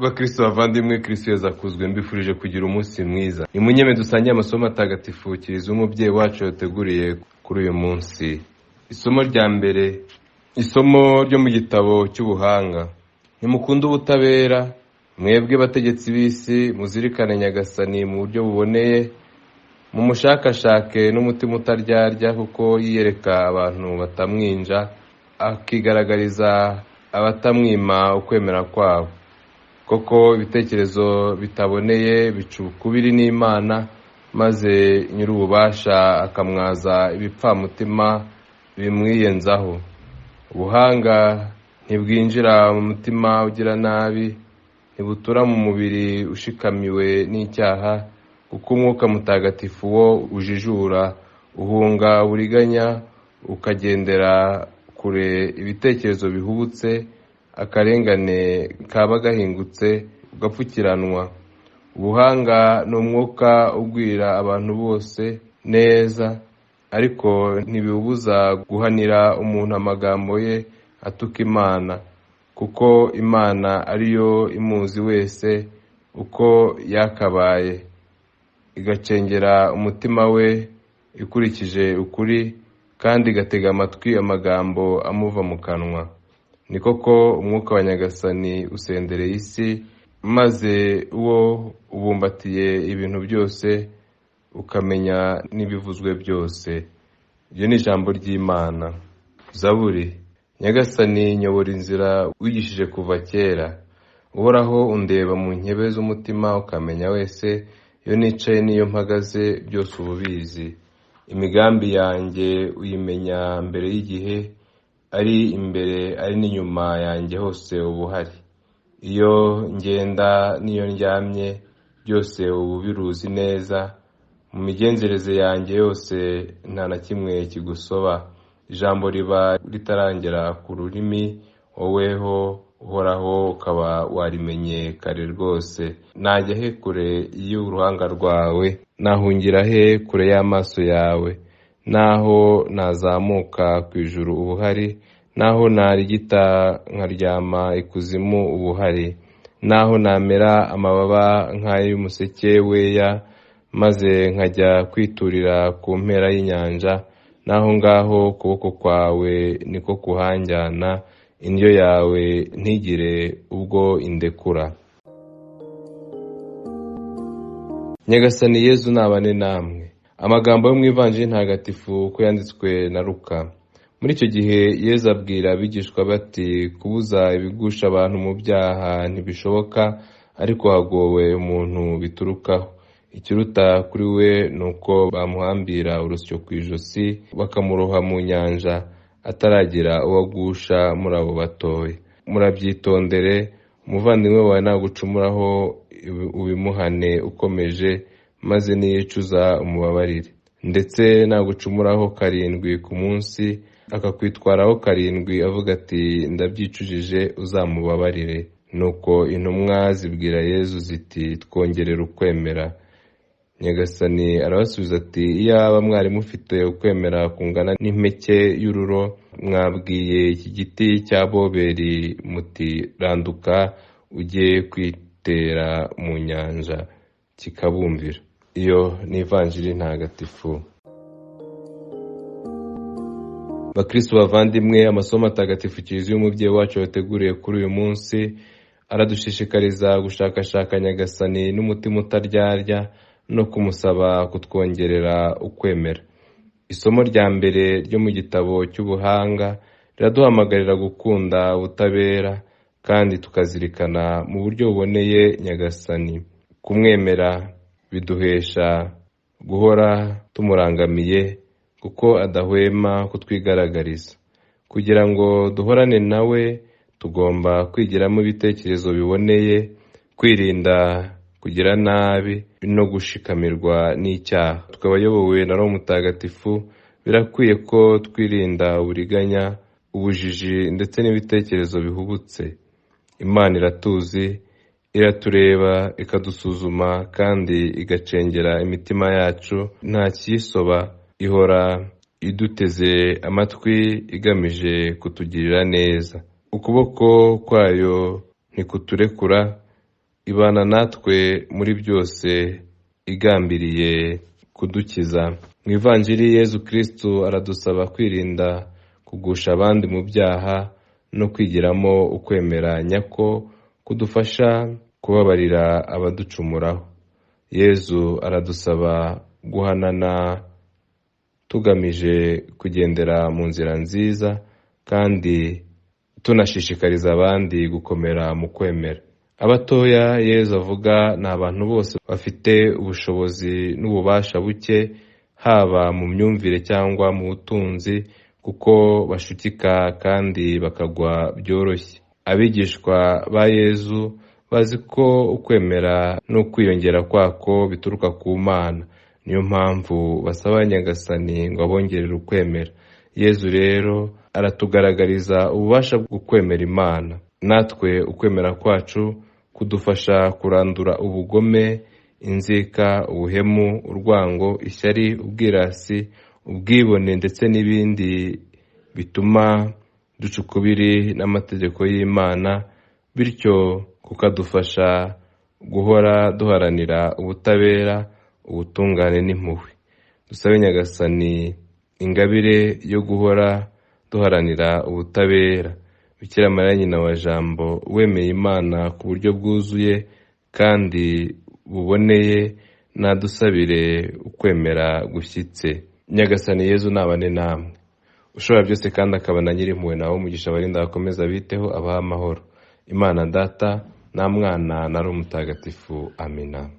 Bakristo bavandimwe, Kristo Yezu akuzwe. Mbifurije kugira umunsi mwiza. Nimunyeme dusangiye amasomo atagatifu Kiliziya umubyeyi wacu yateguriye kuri uyu munsi. Isomo rya mbere, isomo ryo mu gitabo cy'ubuhanga. Nimukunde ubutabera, mwebwe bategetsi b'isi, muzirikane Nyagasani mu buryo buboneye, mumushakashake n'umutima utaryarya, kuko yiyereka abantu batamwinja, akigaragariza abatamwima ukwemera kwabo. Koko ibitekerezo bitaboneye bica ukubiri n'Imana, maze Nyir'ububasha akamwaza ibipfamutima bimwiyenzaho. Ubuhanga ntibwinjira mu mutima ugira nabi, ntibutura mu mubiri ushikamiwe n'icyaha, kuko Umwuka Mutagatifu wo ujijura, uhunga uburiganya, ukagendera kure ibitekerezo bihubutse, akarengane kaba gahingutse ugapfukiranwa. Ubuhanga ni umwuka ugwira abantu bose neza, ariko ntibiwubuza guhanira umuntu amagambo ye atuka Imana, kuko Imana ariyo imuzi wese uko yakabaye, igacengera umutima we ikurikije ukuri, kandi igatega amatwi amagambo amuva mu kanwa. Ni koko umwuka wa Nyagasani usendereye isi, maze uwo ubumbatiye ibintu byose, ukamenya n'ibivuzwe byose. Iryo ni ijambo ry'Imana. Zaburi. Nyagasani, nyobora inzira wigishije kuva kera. Uhoraho, undeba mu nkebe z'umutima, ukamenya wese, iyo nicaye n'iyo mpagaze, byose uba ubizi. Imigambi yanjye uyimenya mbere y'igihe, ari imbere ari n'inyuma yanjye hose uba uhari. Iyo ngenda n'iyo ndyamye, byose uba ubiruzi neza. Mu migenzereze yanjye yose nta na kimwe kigusoba. Ijambo riba ritarangera ku rurimi, woweho Uhoraho ukaba warimenye kare rwose. Najya he kure y'uruhanga rwawe? Nahungira he kure y'amaso yawe? Naho nazamuka ku ijuru uba uhari, naho narigita nkaryama ikuzimu uba uhari, naho namera amababa nk'ay'umuseke weya, maze nkajya kwiturira ku mpera y'inyanja, naho ngaho ukuboko kwawe niko kuhanjyana, indyo yawe ntigire ubwo indekura. Nyagasani Yezu nabane namwe. Amagambo yo mu Ivanjiri ntagatifu uko yanditswe na Luka. Muri icyo gihe Yezu abwira abigishwa bati: kubuza ibigusha abantu mu byaha ntibishoboka, ariko hagowe umuntu biturukaho. Ikiruta kuri we ni uko bamuhambira urusyo ku ijosi, bakamuroha mu nyanja, ataragira uwo agusha muri abo batoya. Murabyitondere, umuvandimwe wawe nagucumuraho ubimuhane ukomeje, maze niyicuza umubabarire. Ndetse nagucumuraho 7 ku munsi, akakwitwaraho 7 avuga ati ndabyicujije, uzamubabarire. Nuko intumwa zibwira Yezu ziti: twongerere ukwemera. Nyagasani arabasubiza ati: iyaba mwari mufite ukwemera kungana n'impeke y'ururo, mwabwiye iki giti cya boberi muti randuka ujye kwitera mu nyanja, kikabumvira. Iyo ni Ivanjiri ntagatifu. Bakristo bavandimwe, amasomo atagatifu Kiliziya umubyeyi wacu yateguriye kuri uyu munsi aradushishikariza gushakashaka Nyagasani n'umutima utaryarya, no kumusaba kutwongerera ukwemera. Isomo rya mbere ryo mu gitabo cy'ubuhanga riraduhamagarira gukunda ubutabera, kandi tukazirikana mu buryo buboneye Nyagasani. Kumwemera biduhesha guhora tumurangamiye, kuko adahwema kutwigaragariza. Kugira ngo duhorane nawe, tugomba kwigiramo ibitekerezo biboneye, kwirinda kugira nabi no gushikamirwa n'icyaha. Tukaba ayobowe na Roho Mutagatifu, birakwiye ko twirinda uburiganya, ubujiji ndetse n'ibitekerezo bihubutse. Imana iratuzi, iratureba, ikadusuzuma kandi igacengera imitima yacu, nta kiyisoba, ihora iduteze amatwi igamije kutugirira neza. Ukuboko kwayo ntikuturekura, Ibana natwe muri byose igambiriye kudukiza. Mu Ivanjiri Yezu Kristu aradusaba kwirinda kugusha abandi mu byaha no kwigiramo ukwemera nyako kudufasha kubabarira abaducumuraho. Yezu aradusaba guhanana tugamije kugendera mu nzira nziza kandi tunashishikariza abandi gukomera mu kwemera. Abatoya Yezu avuga ni abantu bose bafite ubushobozi n'ububasha buke, haba mu myumvire cyangwa mu butunzi, kuko bashukika kandi bakagwa byoroshye. Abigishwa ba Yezu bazi ko ukwemera no kwiyongera kwako bituruka ku Mana. Niyo mpamvu basaba Nyagasani ngo abongerere ukwemera. Yezu rero aratugaragariza ububasha bwo kwemera Imana. Natwe ukwemera kwacu kudufasha kurandura ubugome, inzika, ubuhemu, urwango, ishyari, ubwirasi, ubwibone ndetse n'ibindi bituma duca ukubiri n'amategeko y'Imana, bityo kukadufasha guhora duharanira ubutabera, ubutungane n'impuhwe. Dusabe Nyagasani ingabire yo guhora duharanira ubutabera. Bikira Mariya nyina wa Jambo wemeye Imana ku buryo bwuzuye kandi buboneye, nadusabire ukwemera gushyitse. Nyagasani Yezu nabane namwe. Ushobora byose kandi akaba na Nyirimpuhwe, nawe umugisha abarinda akomeza abiteho, abahe amahoro. Imana Data na Mwana na Roho Mutagatifu. Amina.